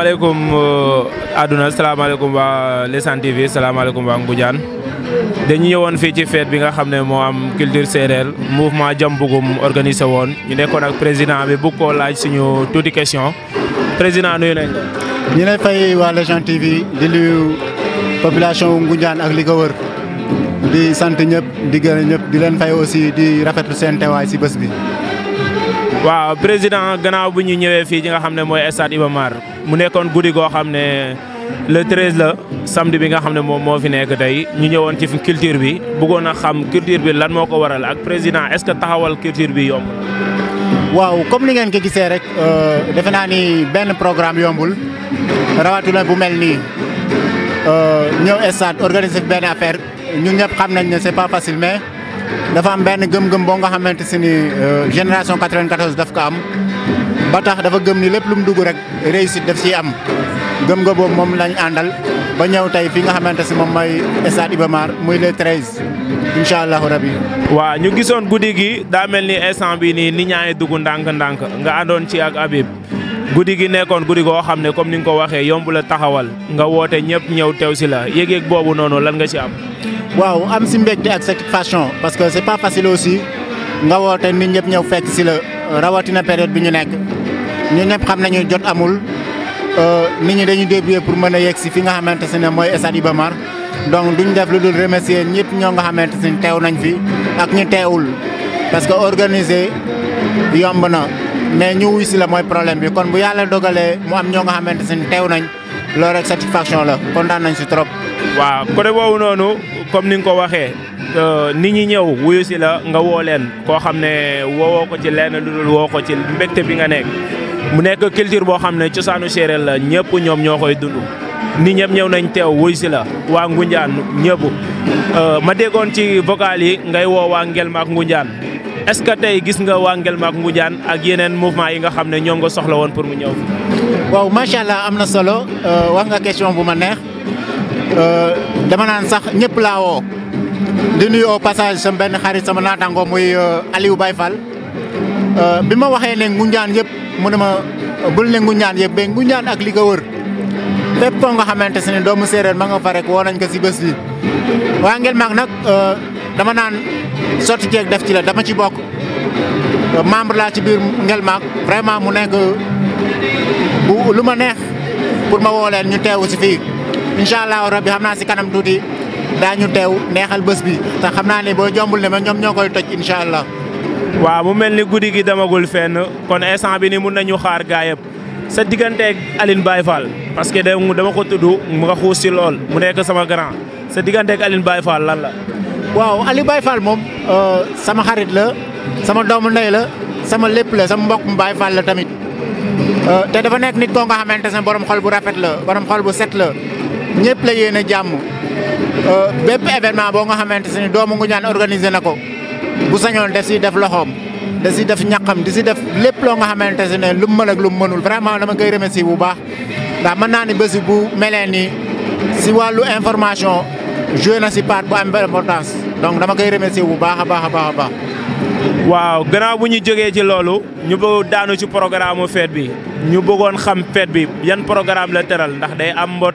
salaamaaleykum àdduna salaamaaleykum waa Lessane TV salaamaaleykum waa Ngoundiane dañu ñëwoon fii ci fête bi nga xam ne moo am culture séeréer mouvement Jam Bugum organisé woon ñu nekkoon ak président bi bëgg koo laaj suñu tuuti question président nuyu nañ la. ñu lay fay waa Lessane TV di nuyu population Ngoundiane ak li ko wër di sant ñëpp di gërëm ñëpp di leen fay aussi di rafetlu seen teewaay si bés bi. waaw président gannaaw bu ñu ñëwee fii ci nga xam ne mooy stade Iba Mar mu nekkoon guddi goo xam ne le 13 la samedi bi nga xam ne moom moo fi nekk tey ñu ñëwoon ci culture bi bëggoon a xam culture bi lan moo ko waral ak président est-ce que taxawal culture bi yomb. waaw comme ni ngeen ko gisee rek defe naa ni benn programme yombul rawatina bu mel nii ñëw stade organiser fi benn affaire ñun ñëpp xam nañ ne c'est pas facile mais. dafa am benn gëm-gëm boo nga xamante si ni génération 94 daf ko am ba tax dafa gëm ni lépp lu mu dugg rek réussite daf ciy am gëm-gëm boobu moom lañ àndal ba ñëw tey fi nga xamante si moom mooy stade Iba Mar muy le 13 incha allahu rabi. waaw ñu gisoon guddi gi daa mel ni instant bi nii nit ñaa ngi dugg ndànk-ndànk nga àndoon ci ak Habib guddi gi nekkoon guddi goo xam ne comme ni nga ko waxee yomb la taxawal nga woote ñëpp ñëw teew si la yéeg-yéeg boobu noonu lan nga ci am. waaw am si mbégte ak satisfaction parce que c'est pas facile aussi nga woote nit ñëpp ñëw fekk si la rawatina période bi ñu nekk ñu ñëpp xam nañu jot amul nit ñi dañuy débrouiller pour mën a yegg si fi nga xamante ne mooy stade Iba Mar donc duñ def lu dul remercier ñëpp ñoo nga xamante ne teew nañ fi ak ñu teewul parce que organiser yomb na mais ñu wuy si la mooy problème bi kon bu yàlla dogalee mu am ñoo nga xamante ne teew nañ loolu rek satisfaction la kontaan nañ si trop. waaw côté boobu noonu comme ni nga ko waxee nit ñi ñëw wuyu si la nga woo leen koo xam ne woowoo ko ci lenn lu dul woo ko ci mbégte bi nga nekk mu nekk culture boo xam ne cosaanu séeréer la ñëpp ñoom ñoo koy dund nit ñëpp ñëw nañ teew wuyu si la waa Ngoundiane ñëpp ma déggoon ci vocal yi ngay woo waa Ngelma ak Ngoundiane est-ce que tey gis nga waa Ngelma ak Ngoundiane ak yeneen mouvement yi nga xam ne ñoom nga soxla woon pour mu ñëw fi. waaw macha allah am na solo wax nga question bu ma neex. dama naan sax ñëpp laa woo di nuyu au passage sama benn xarit sama naataango muy Aliou Baye Fall bi ma waxee ne Ngoundiane yëpp mu ne ma bul ne Ngoundiane yëpp mais Ngoundiane ak li ko wër fépp foo nga xamante ne doomu séeréer ma nga fa rek woo nañ ko si bés bi. waa Ngelma nag dama naan sotti ceeg def ci la dama ci bokk membre laa ci biir Ngelma vraiment mu nekk bu lu ma neex pour ma woo leen ñu teewu si fii. incha allah rabbi xam naa si kanam tuuti daañu teew neexal bés bi te xam naa ne boo jombul ne ma ñoom ñoo koy toj incha allah. waaw mu mel ni guddi gi demagul fenn kon instant bi ni mun nañu xaar gaa yëpp sa digganteeg Aline Baye Fall parce que dama ko tudd mu nga xuus si lool mu nekk sama grand sa digganteeg Aline Baye Fall lan la. waaw Aline Baye Fall moom sama xarit la sama doomu ndey la sama lépp la sama mbokk mu Baye Fall la tamit te dafa nekk nit koo nga xamante ne borom xol bu rafet la borom xol bu set la. ñëpp la yéene jàmm bépp événement boo nga xamante ne doomu Ngoundiane organisé na ko bu sañoon da siy def loxoom da siy def ñaqam di si def lépp loo nga xamante ne lu mu mën ak lu mu mënul vraiment dama koy remercier bu baax ndax mën naa ni bés bu melee nii si wàllu information joué na si part bu am importance donc dama koy remercier bu baax a baax a baax a baax. waaw gannaaw bu ñu jógee ci loolu ñu bëgg daanu ci programme fête bi ñu bëggoon xam fête bi yan programme la tëral ndax day am mbot.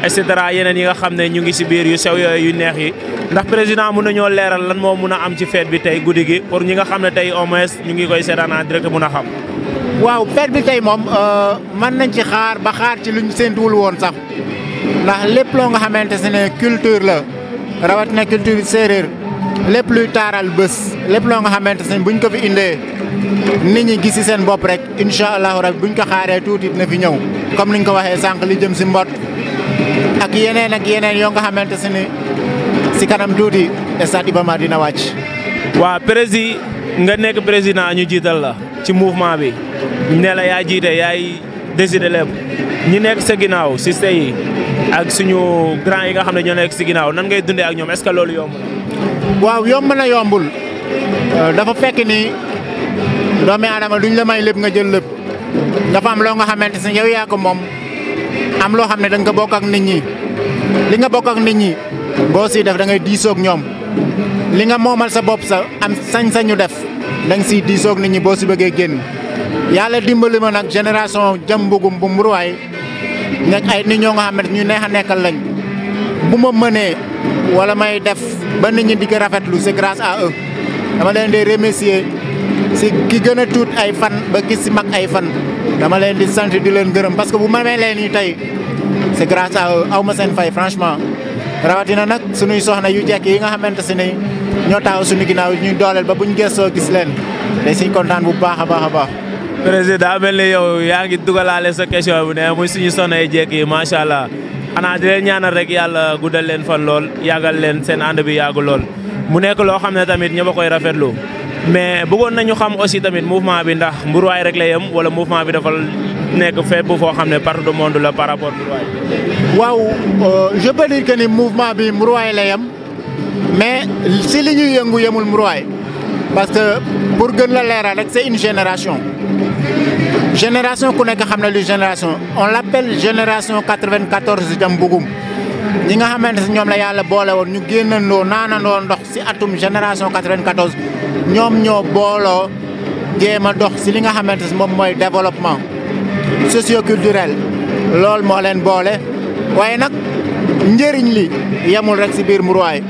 et cetera yeneen yi nga xam ne ñu ngi si biir yu sew yooyu yu neex yi ndax président mun nañoo leeral lan moo mun a am ci fête bi tey guddi gi pour ñi nga xam ne tey au moins ñu ngi koy seetaan en direct mun a xam. waaw fête bi tey moom mën nañ ci xaar ba xaar ci luñ séntuwul woon sax ndax lépp loo nga xamante ne culture la rawatina culture séeréer lépp luy taaral bés lépp loo nga xamante ne buñ ko fi indee nit ñi gis si seen bopp rek incha allahu rabi buñ ko xaaree tuuti dina fi ñëw comme niñ ko waxee sànq li jëm si mbot. ak yeneen yoo nga xamante ne si kanam tuuti stade Iba Mar dina wàcc. waa président nga nekk président ñu jiital la ci mouvement bi ne la yaa jiite yaay décider lépp ñi nekk sa ginnaaw si yi ak suñu grand yi nga xam ne ñoo nekk si ginnaaw nan ngay dundee ak ñoom est-ce que loolu yomb na. waaw yomb na yombul dafa fekk ni doomi aadama duñ la may lépp nga jël lépp dafa am loo nga xamante ne yow yaa ko moom. am loo xam ne da nga ko bokk ak nit ñi li nga bokk ak nit ñi boo siy def da ngay diisoog ñoom li nga moomal sa bopp sa am sañ-sañu def da nga siy diisoog nit ñi boo si bëggee génn yàlla dimbali ma nag génération Jam Bugum bu Mburuwaay nekk ay nit ñoo nga xam ne ñu neex a nekkal lañ bu ma mënee wala may def ba nit ñi di ko rafetlu c'est grâce à eux dama leen di remercier si ki gën a tuut ay fan ba ki si mag ay fan dama leen di sant di leen gërëm parce que bu ma mee leen nii tey c'est grâce à eux aw ma seen fay franchement rawatina nag sunuy soxna yu jekk yi nga xamante si ne ñoo taxaw suñu ginnaaw ñuy dooleel ba buñ gëstoo gis leen day siy kontaan bu baax a baax a baax. président mel ni yow yaa ngi dugalaale sa question bu ne muy suñu soxna yu jekk yi macha allah xanaa di leen ñaanal rek yàlla guddal leen fan lool yàggal leen seen ànd bi yàggu lool mu nekk loo xam ne tamit ñëpp a koy rafetlu mais bëggoon nañu xam aussi tamit mouvement bi ndax mburuwaay rek la yem wala mouvement bi dafa nekk fépp foo xam ne partout du monde la par rapport mburuwaay. waaw je peux dire que ni mouvement bi mburuwaay la yem mais si li ñuy yëngu yemul mburuwaay parce que pour gën la leeral rek c'est une génération ku nekk xam na lu génération on l'appelle génération 94 jam bugum ñi nga xamante ne ñoom la yàlla boole woon ñu génnandoo naanandoo ndox si atum génération 94 ñoom ñoo booloo jéem a dox si li nga xamante ne moom mooy développement socioculturel loolu moo leen boole waaye nag njëriñ li yemul rek si biir Mburuwaay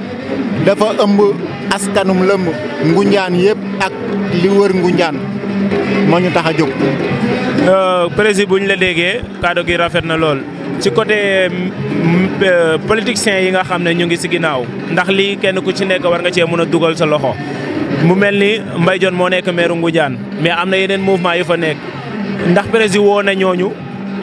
dafa ëmb askanum lëmb Ngunjaan yëpp ak li wër Ngunjaan moo ñu tax a jóg. président bu ñu la déggee kaddu gi rafet na lool ci côté politiciens yi nga xam ne ñu ngi si ginnaaw ndax lii kenn ku ci nekk war nga cee mën a dugal sa loxo mu mel ni Mbaye Dione moo nekk maire Ngoundiane mais am na yeneen mouvement yu fa nekk ndax président woo na ñooñu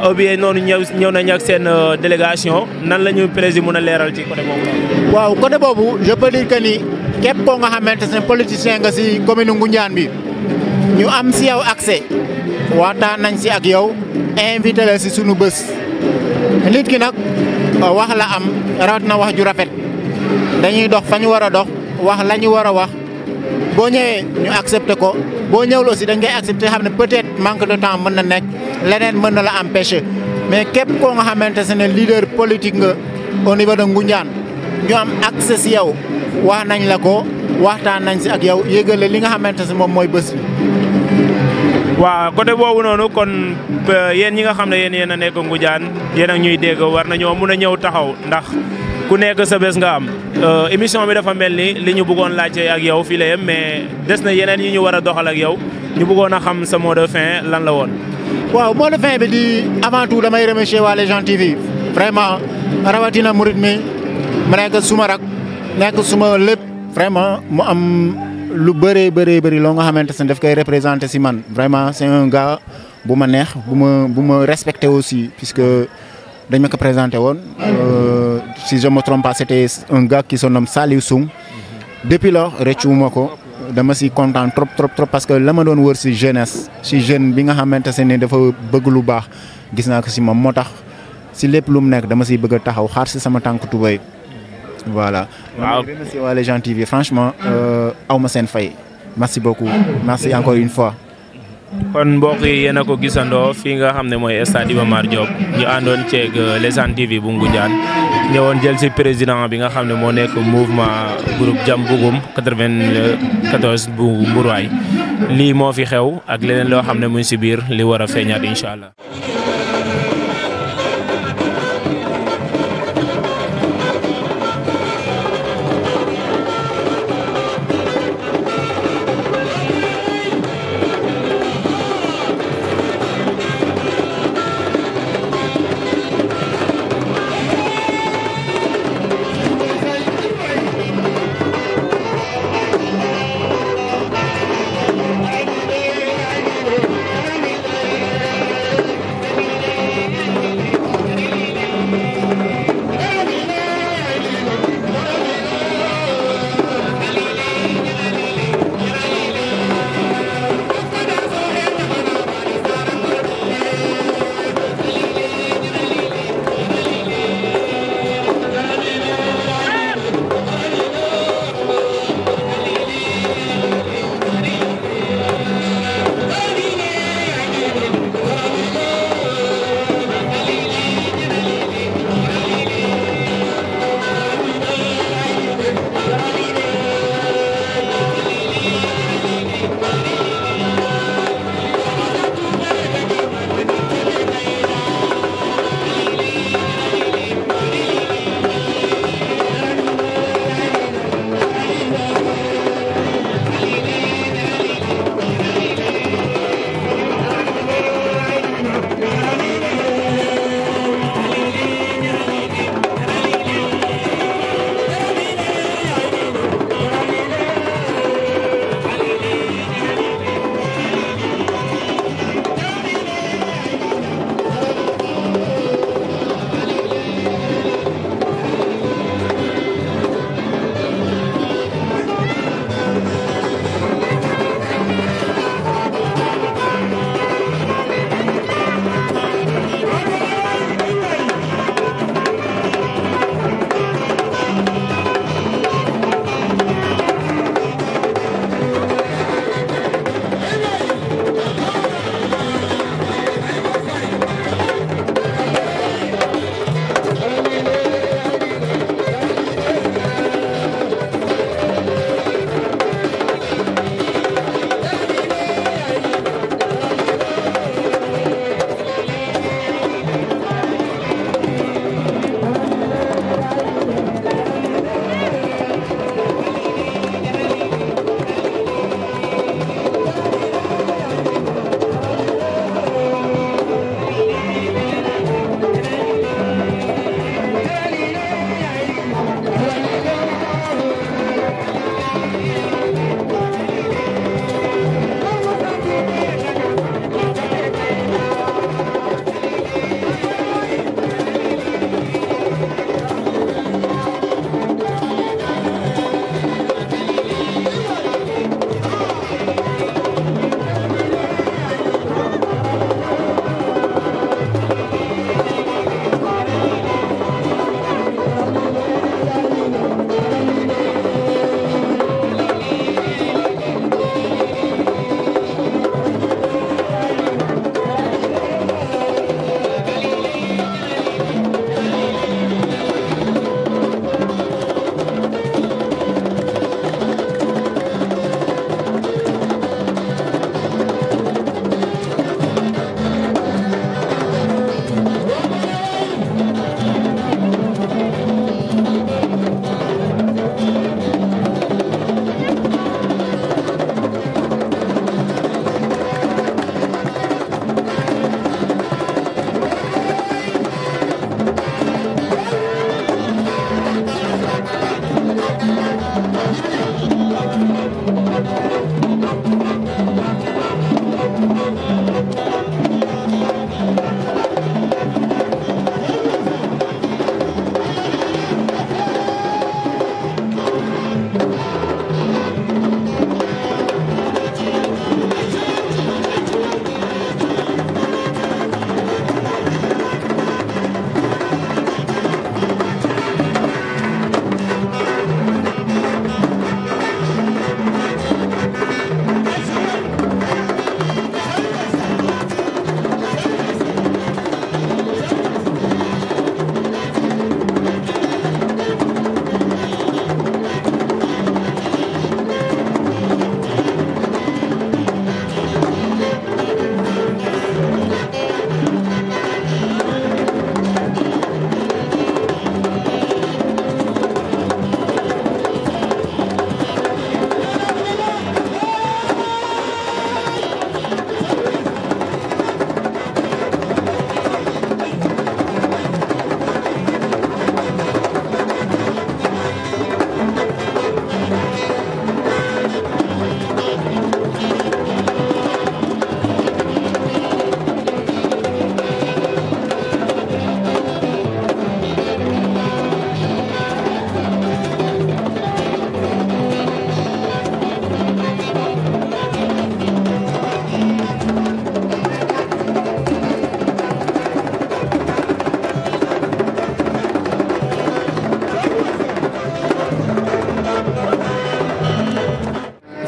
ou bien noonu ñëw nañ ak seen délégation nan la ñu président mën a leeral ci côté boobu. waaw côté boobu je peux dire que ni képp koo nga xamante ne politicien nga si commune Ngoundiane bi ñu am si yow accès waxtaan nañ si ak yow invité la si sunu bés. nit ki nag wax la am rawat na wax ju rafet dañuy dox fa ñu war a dox wax la ñu war a wax boo ñëwee ñu accepté ko boo ñëwul aussi dañ koy accepté xam ne peut-être manque de temps mën na nekk leneen mën na la empêcher mais képp koo nga xamante ne leader politique nga au niveau de Ngoundiane ñu am accès si yow wax nañ la ko waxtaan nañ si ak yow yëgale li nga xamante ne moom mooy bés bi. waaw côté boobu noonu kon yéen ñi nga xam ne yéen a nekk Ngoundiane yéen ak ñuy dégg war nañoo mun a ñëw taxaw ndax ku nekk sa bés nga am émission bi dafa mel ni li ñu bëggoon laajte ak yow fii la yem mais des na yeneen yi ñu war a doxal ak yow ñu bëggoon a xam sa mot de fin lan la woon. waaw mot de fin bi di avant tout damay remercier waa Légende TV vraiment rawatina murit mi mu nekk suma rak nekk suma lépp vraiment mu am. lu bëri loo nga xamante ne daf koy représenté si man vraiment c'est un gars bu ma neex bu ma respecté aussi puisque dañ ma ko présenté woon si je me trompe pas c'était un gars qui se nomme Saliou Soung depuis lors rëccuwuma ko dama si content trop parce que la ma doon wër si jeunesse si jeune bi nga xamante ne dafa bëgg lu baax gis naa ko si moom moo tax si lépp lu mu nekk dama siy bëgg a taxaw xaar si sama tànk tubéy voilà. waaw merci waa Légende TV franchement aw ma seen fay merci beaucoup merci encore une fois. kon mbokk yi yéen a ko gisandoo fii nga xam ne mooy stade Iba Mar Diop ñu àndoon ceeg Légende TV bu Ngoundiane ñëwoon jël si président bi nga xam ne moo nekk mouvement groupe Jam Bugum 94 bu Mburuwaay lii moo fi xew ak leneen loo xam ne mu ngi si biir li war a feeñaat incha allah.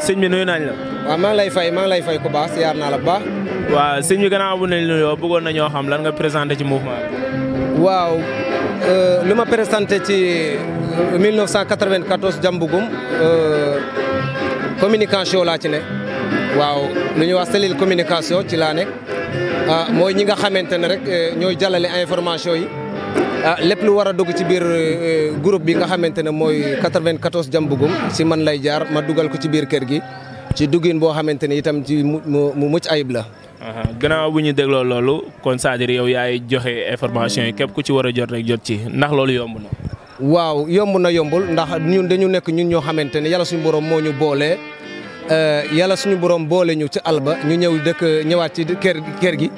sëñ bi nuyu nañ la. waaw maa ngi lay fay ku baax siyaar naa la bu baax. waaw sëñ bi gannaaw bu ne nuyoo bëggoon nañoo xam lan nga présenté ci mouvement bi. waaw lu ma présenté ci 1994 Diambougum communication laa ci ne waaw lu ñuy wax cellule communication ci laa nekk mooy ñi nga xamante ne rek ñooy jàllale information yi lépp lu war a dugg ci biir groupe bi nga xamante ne mooy 94 Diambougum si man lay jaar ma dugal ko ci biir kër gi ci duggin boo xamante ne itam ci mu mucc ayib la. gannaaw bu ñu dégloo loolu kon c'est-à-dire yow yaay joxe information yi képp ku ci war a jot rek jot ci ndax loolu yomb na. waaw yomb na yombul ndax ñun dañu nekk ñun ñoo xamante ne yàlla suñu borom moo ñu boole yàlla suñu borom boole ñu ci alba ñu ñëwaat ci kër gi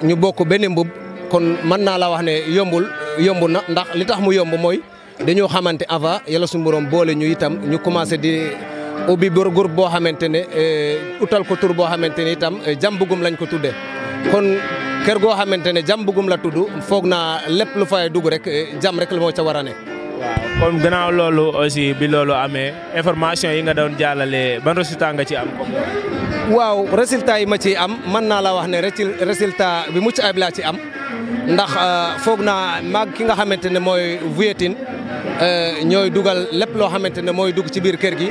ñu bokk benn mbub kon mën naa la wax ne yomb na ndax li tax mu yomb mooy dañoo xamante avant yàlla suñu borom boole ñu itam ñu commencé di ubbi groupe boo xamante ne utal ko tur boo xamante ne itam Diambougum lañ ko tuddee kon kër goo xamante ne Diambougum la tudd foog naa lépp lu fay dugg rek jàmm rek la moo ca war a ne. waaw kon gannaaw loolu aussi bi loolu amee information yi nga doon jàllale ban résultat nga ci am. waaw résultat yi ma ci am mën naa la wax ne résultat bi mucc ayib laa ci am ndax foog naa maag ki nga xamante ne mooy Vuyetine ñooy dugal lépp loo xamante ne mooy dugg ci biir kër gi.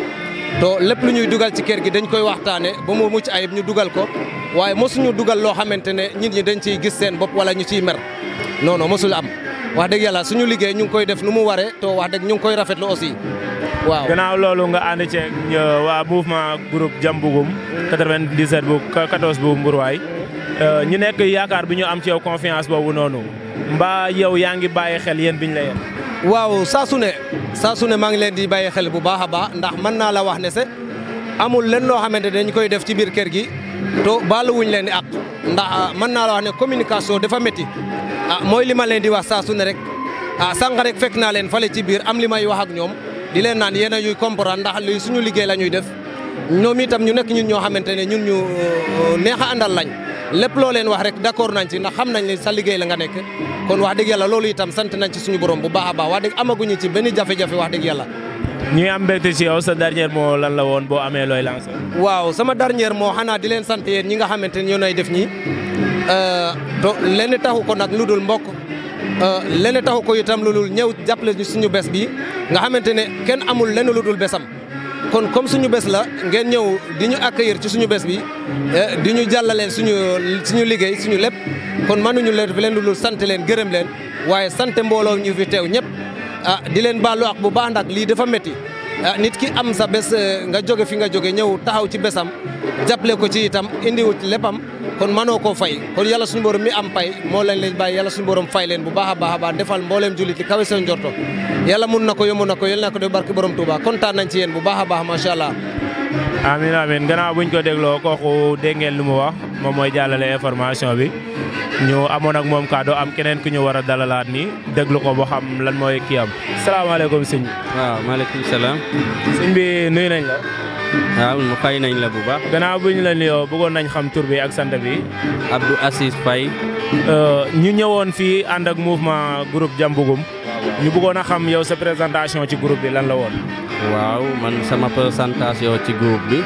to lépp lu ñuy dugal ci kër gi dañ koy waxtaane ba mu mucc ayib ñu dugal ko waaye mosuñu dugal loo xamante ne nit ñi dañ ciy gis seen bopp wala ñu ciy mer non non mosul am wax dëgg yàlla suñu liggéey ñu ngi koy def nu mu waree to wax dëgg ñu ngi koy rafetlu aussi waaw. gannaaw loolu nga ànd ceeg waa mouvement groupe Diambougum 97 bu 14 bu Mbourwaay ñu nekk yaakaar bi ñu am ci yow confiance boobu noonu mbaa yow yaa ngi bàyyi xel yéen biñ la yéen. waaw saa su ne maa ngi leen di bàyyi xel bu baax a baax ndax mën naa la wax ne amul leen loo xamante ne dañ koy def ci biir kër gi to baaluwuñ leen di àq ndax mën naa la wax ne communication dafa métti mooy li ma leen di wax saa su ne rek sànq rek fekk naa leen fale ci biir am li may wax ak ñoom di leen naan yéen a ñuy comprendre ndax li suñu liggéey la ñuy def ñoom itam ñu nekk ñun ñoo xamante ne ñun ñu neex a àndal lañ lépp loo leen wax rek d'accord nañ ci ndax xam nañ ne sa liggéey la nga nekk kon wax dëgg yàlla loolu itam sant nañ ci suñu borom bu baax a baax wax dëgg amaguñu ci benn jafe-jafe wax dëgg yàlla. ñuy am mbégte ci yow sa dernier mot lan la woon boo amee looy lancé. waaw sama dernier mot xanaa di leen sant yéen ñi nga xamante ne ñoo nay def ñii to lenn taxu ko nag lu dul mbokk lenn taxu ko itam lu dul ñëw jàppale suñu bés bi nga xamante ne kenn amul lenn lu dul bésam. kon comme suñu bés la ngeen ñëw di ñu accueillir ci suñu bés bi di ñu jàllaleel suñu liggéey suñu lépp kon mënuñu leen lu dul sant leen gërëm leen waaye sant mbooloo ñu fi teew ñëpp di leen baalu ak bu baax ndax lii dafa métti nit ki am sa bés nga jóge fi nga jóge ñëw taxaw ci bésam jàppale ko ci itam indiwut léppam kon mënoo koo fay kon yàlla suñu borom mi am pay moo leen leen bàyyi yàlla suñu borom fay leen bu baax a baax defal mbooleem jullit li kawe seen njorto yàlla mun na ko yomb na ko yal na ko def barke borom Touba kontaan nañ ci yéen bu baax a baax macha allah. amiin amiin gannaaw buñ ko dégloo kooku dégg ngeen lu mu wax moom mooy jàllale information bi ñu amoon ak moom kàddu am keneen ku ñu war a dalalaat nii déglu ko boo xam lan mooy kii am. salaamaaleykum sëñ bi. waaw maaleykum salaam. sëñ bi nuyu nañ la. waaw mu fay nañ la bu baax. gannaaw bu ñu la nuyoo bëggoon nañ xam tur bi ak sant bi. Abdou Assis Faye. ñu ñëwoon fii ànd ak mouvement groupe Diambougum. ñu bëggoon a xam yow sa présentation ci groupe bi lan la woon. waaw man sama présentation ci groupe bi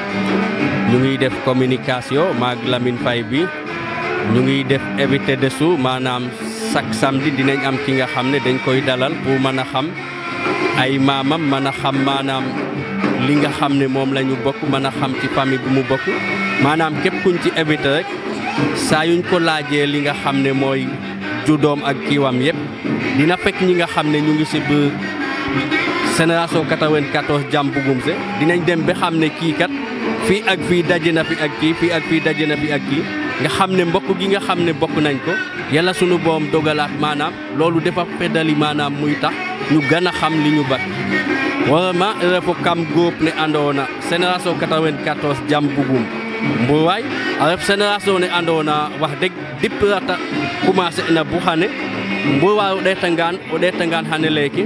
ñu ngi def communication maag Lamine Faye bi ñu ngi def invité dessous maanaam chaque samedi dinañ am ki nga xam ne dañ koy dalal pour mën a xam ay maamam mën a xam maanaam li nga xam ne moom la ñu bokk mën a xam ci famille bi mu bokk maanaam képp kuñ ci invité rek saa yuñ ko laajee li nga xam ne mooy juddoom ak kiiwam yëpp dina fekk ñi nga xam ne ñu ngi si biir génération 94 Diambougum se dinañ dem ba xam ne kii kat fii ak fii daje na fi ak kii fii ak fii daje na fi ak kii nga xam ne mbokk gi nga xam ne bokk nañ ko yàlla sunu boom dogalaat maanaam loolu dafa feddali maanaam muy tax ñu gën a xam li ñu bat vraiment refo kam groupe ne andoona génération 94 Diambougum Mbourwaay a ref génération ne andoona wax dëgg depuis rata commencé na bu xane Mbourwaay o ɗeetangaan xane leeke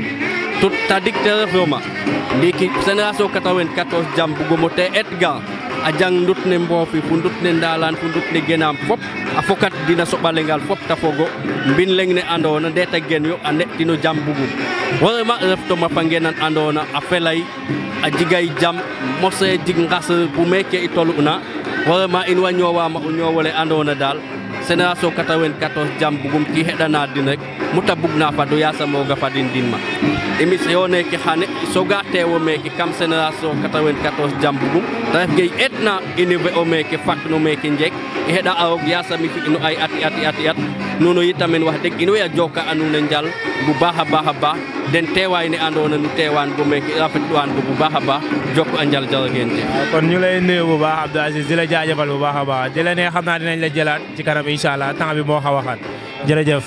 tout tadik te refoma ndiiki génération 94 Diambougum te et ga a jang ndutne mboofi fu ndutne ndalan fu ndutne genam fop a fokat dina soɓalengal fop ta fogo mbin leng ne andona ndeta gen yo a ne'tino jam bugum vraiment ref toma fa ngenan andona a felay a jigay jam mose jig ngas bu meke i toluna vraiment in wa ñowama o ñowole andona dal Génération 94 jam bugum ki heɗana din rek muta bugna fado yasamoga fadin dinma émission neke xane soga tewo meke kam Génération 94 jam bugum ta ref gey etna innover o meke fakno meke njek e heɗa awog yasami fi ino ay ati nuno yitamen wax deg in way a joka anuna njal bu baax a baax den teewaay ne andona nu teewaan bo meke rafetluwaan ko bu baax a baax jokk a njal jaragente kon ñu lay nuyu bu baax Abdou Aziz di la jaajëfal bu baax a baax di la ne xam naa dinañ la jëlaat ci kanam incha allah temps bi moo xaw a xat jërëjëf